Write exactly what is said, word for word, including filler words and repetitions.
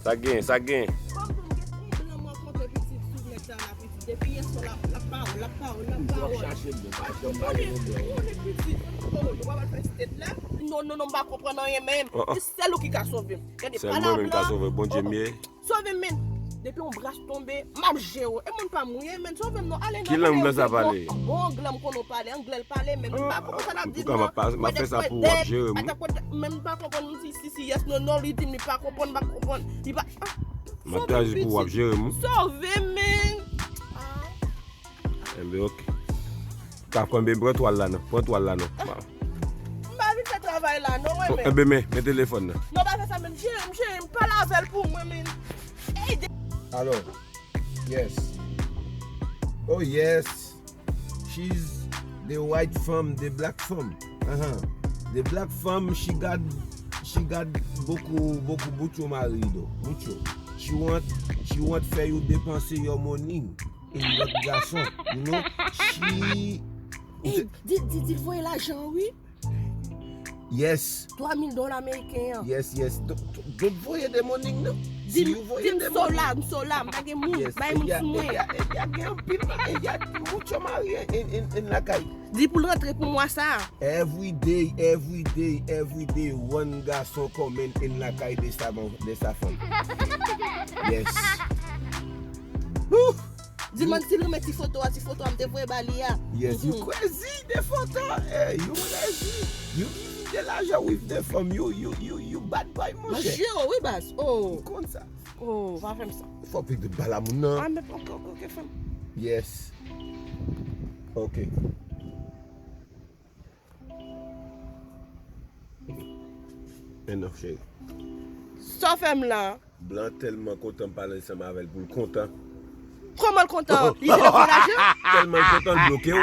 Sa gen, sa gen. Kòm pou m gen yon blan mwen kontre pitit sou nèg sa la pitit. Depi yè swa l ap pawòl, l ap pawòl, l ap pawòl. Ou konnen, ou konnen pitit. Oh, nou pa pral fè state la. Non, non, non, m pa konprann anyen menm. Se sèl ou ki ka sove m. Gade, pa la blan. Sèl mwen menm ka sove, Bondye m ye. Sove m, men. Depi yon bras tonbe, m ap jere w. E moun pa m ou ye, men. Sove m non, ale nan. Ki lang blan sa pale? Bon, anglè m konnen w pale, anglè l pale, men m pa konprann sa l ap di m nan. M ap fè sa pou w, w ap jere m. Men m pa konprann, m di si, si, yes, non, non, li di m li pa konprann, m pa konprann. Li pa. M ap traji pou w, w ap jere m. Sove m, men. Enben, ok. Ka konbyen, pran twal la non. Pran twal la non. M pa vin fè travay la non, mwen menm. Enben, men, men telefòn nan. Non, pa fè sa menm. Jere m, jere m, pale avè l pou mwen, men. Ey, de- Alo. Yes. Oh yes. She's the white femme, the black femme. Uh-huh. The black femme, she got she got beaucoup beaucoup mucho marido, mucho. She want she want fè yo depanse your money in lòt gason, you know. She Ey, di, di, di l voye lajan wi. Yes. Twa mil dola ameriken an. Yes, yes. Don't, don't voye de money non. Di m, di m so la, m so la, m pa gen moun, bay moun sou mwen. Eya gen anpil man, eya mucho mari en, en, en lakay. Di pou l rantre pou mwa sa. Every day, every day, every day, one gason come in, in lakay de sa, de sa fanm. Yes. Whew. Di man si l renmen ti foto a, ti foto a m te voye ba li a. Yes, you crazy, the foto. Hey, you crazy. You giving the lajan with the femme. You, you, you, you bad boy, mon cher. Manje yo, wi baz. Oh. Konn sa. Oh, pa fè m sa. Fò pik de bala moun nan. Ah, men poko koke fè m. Yes. Ok. Men non, cheri. Sa w fè m la. Blan tèlman kontan m pale ansanm avè l pou l kontan. Kòman l kontan? Li te nan fè lajan? Tèlman l kontan l bloke w.